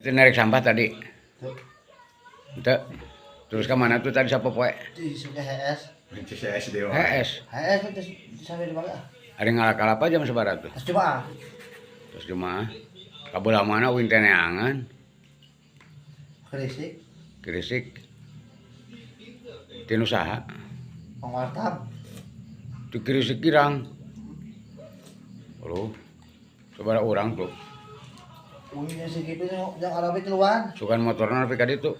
Itu narik sampah tadi. Itu. Terus ke mana tuh tadi siapa poe? Di sungai HS. CS dewa. HS. HS itu sampai di mana? Ada ngalak-kalapa jam sabaraha tuh? Terus Jumaah. Terus Jumaah. Kabelah mana uing teh neangan? Krisik. Krisik. Tinu saha? Mang Wartam. Di Krisik kirang. Aduh. Sabaraha urang tuh? Uingnya segitu yang arabi tiluan. Sukan motorna nepi ka ditu.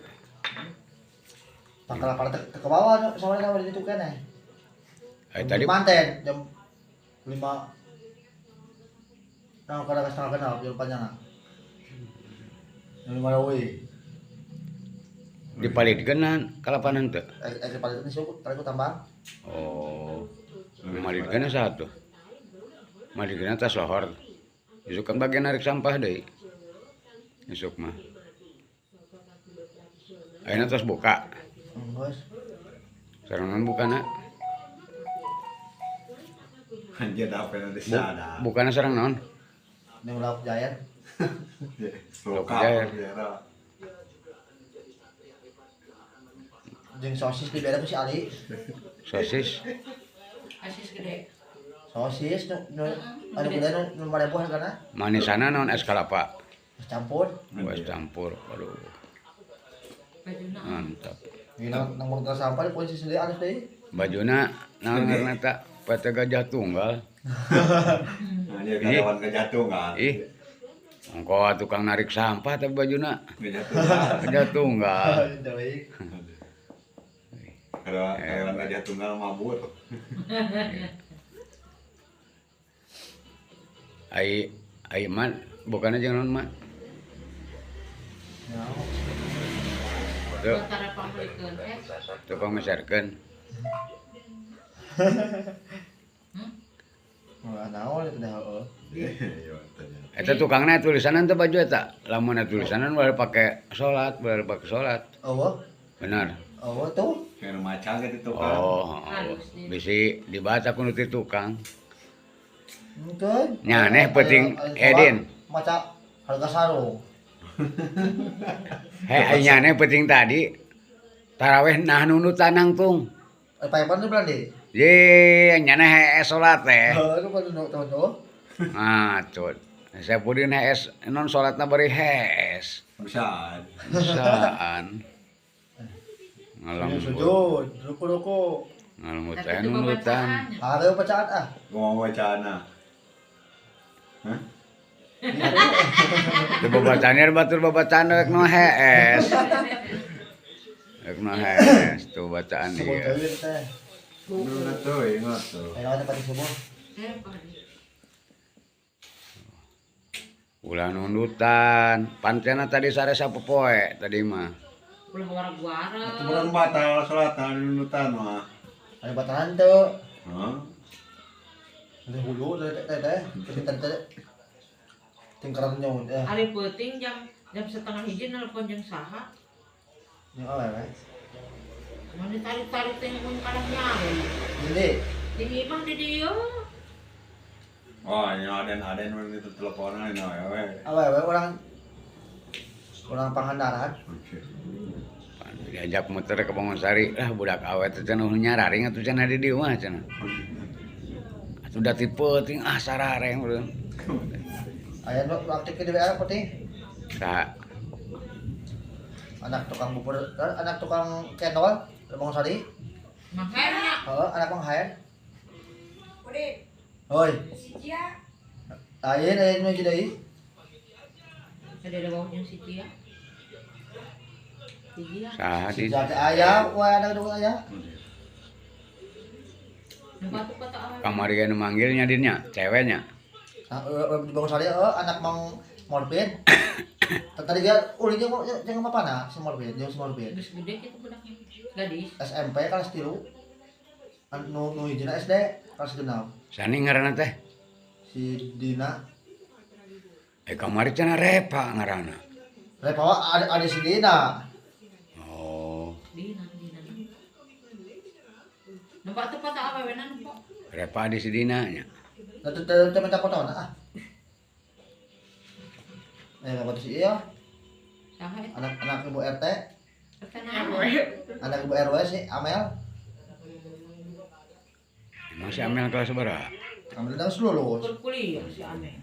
Pangkal teu ke bawah sama sama di ditu keneh. Eh tadi manten jam 5. Nah, kada setengah kenal jam panjang. Jam 5 leuwih. Dipalidkeun kalapanan teu? Eh dipalidkeun sih tarik tambang. Oh. Malidkeun saha tuh? Malidkeun tas lohor. Isuk kan bagian narik sampah deui. Isuk mah. Ayeuna tos buka. Geus. Sareng naon bukana? Anjir da apa di sana. Bukana sareng naon? Ning lauk jayan. Lauk jayan. Jeung sosis dibere ku si Ali. Sosis. Sosis gede. Sosis nu anu gede nu 5.000 hargana. Manisana naon es kalapa? Es campur. Es campur. Aduh. Bajuna. Mantap. Ini nang motor sampah di posisi sendiri alus deui. Bajuna naon ngaranna eta? PT Gajah Tunggal. Anjir karyawan Gajah Tunggal. Ih. Engko tukang narik sampah tapi bajuna Gajah Tunggal. Gajah Tunggal. Karyawan Gajah Tunggal mabur. Ai ai man bukannya jeung naon mak? Tuh. Tuh pangmeserkeun. Naon itu dah heueuh. Eta tukangna tulisanan teh baju eta. Lamun tulisanan boleh pake salat, boleh pake salat. Eueuh. Benar. Eueuh tuh. Kayak macan gitu tukang. Oh, bisi dibaca ku nu ti tukang. Mungkin. Nya aneh penting Edin. Maca harga sarung. Hei, nya aneh penting tadi. Taraweh nah nundutan nangtung. Paepan tuh berarti. Ye, nyana hees salat teh. Heuh, itu pan tuh. Ah, tuh. Saya pudin hees non salatna bari hees. Bisaan. Bisaan. Ngalembut. Sujud, ruku-ruku. Ngalembut teh nundutan. Ada bacaan ah. Ngomong bacaan. Hah? Teu babacaannya batur babacaan rek nu hees. Rek nu hees tuh bacaan ieu. Nunut tuh, ingat tuh. Ulah nundutan. Pancena tadi sare sapopoe tadi mah. Ulah warag-warag. Atuh urang batal salat nundutan mah. Ada batalan teu. Hah? Dari hulu dari teh teh teh tingkaran nyaun eh. Ari peuting jam 12.30 nelpon jeung saha? Nya awewe. Mun ditarik-tarik teh mun kalah nyari. Jadi di imah di dieu. Oh, nya aden-aden mun itu teleponan nya awewe. Awewe orang Pangandaran. Diajak muter ke Bangunsari, lah budak awe teh cenah nyararing atuh cenah di dieu mah cenah. Atuh da ti peuting ah sarareng urang. Aya nu aktif di WA peuting. Saha? Anak tukang bubur, anak tukang cendol Bangunsari. Mang Haen nya. Heeh, anak Mang Haen. Udah. Hoi. Si Cia. Lain aya nu deui. Ada bawah jeung si Cia. Si Cia. Saha Si di? Cia teh aya, wah ada dua aya. Nu batu kata awewe. Kamari nu manggilnya dinnya, ceweknya. Nah, di Bangunsari heeh, anak Mang Morpin. Tadi dia ulinya kok jeung apa na si Morpin, jeung si Morpin. Geus gede kitu budaknya. Gadis. SMP kelas 3. Nu nu hijina SD kelas 6. Sani ngaranna teh? Si Dina. Eh kamari cenah Repa ngaranna. Repa ada si Dina. Oh. Dina, Dina. Nempak teu patah awewena nempak. Repa di si Dina nya. Nah, teu minta fotona ah. Eh, foto si iya. Saha eta? Anak anak ibu RT, Eta naon? anak ibu RW si Amel. Emang si Amel kelas berapa? Amel udah lulus. Kur kuliah si Amel.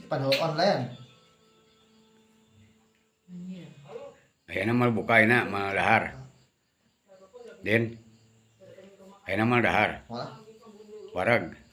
Pan online. Anjir. Ayeuna mah buka ayeuna mah dahar. Din. Ayeuna mah dahar. Malah Wareg.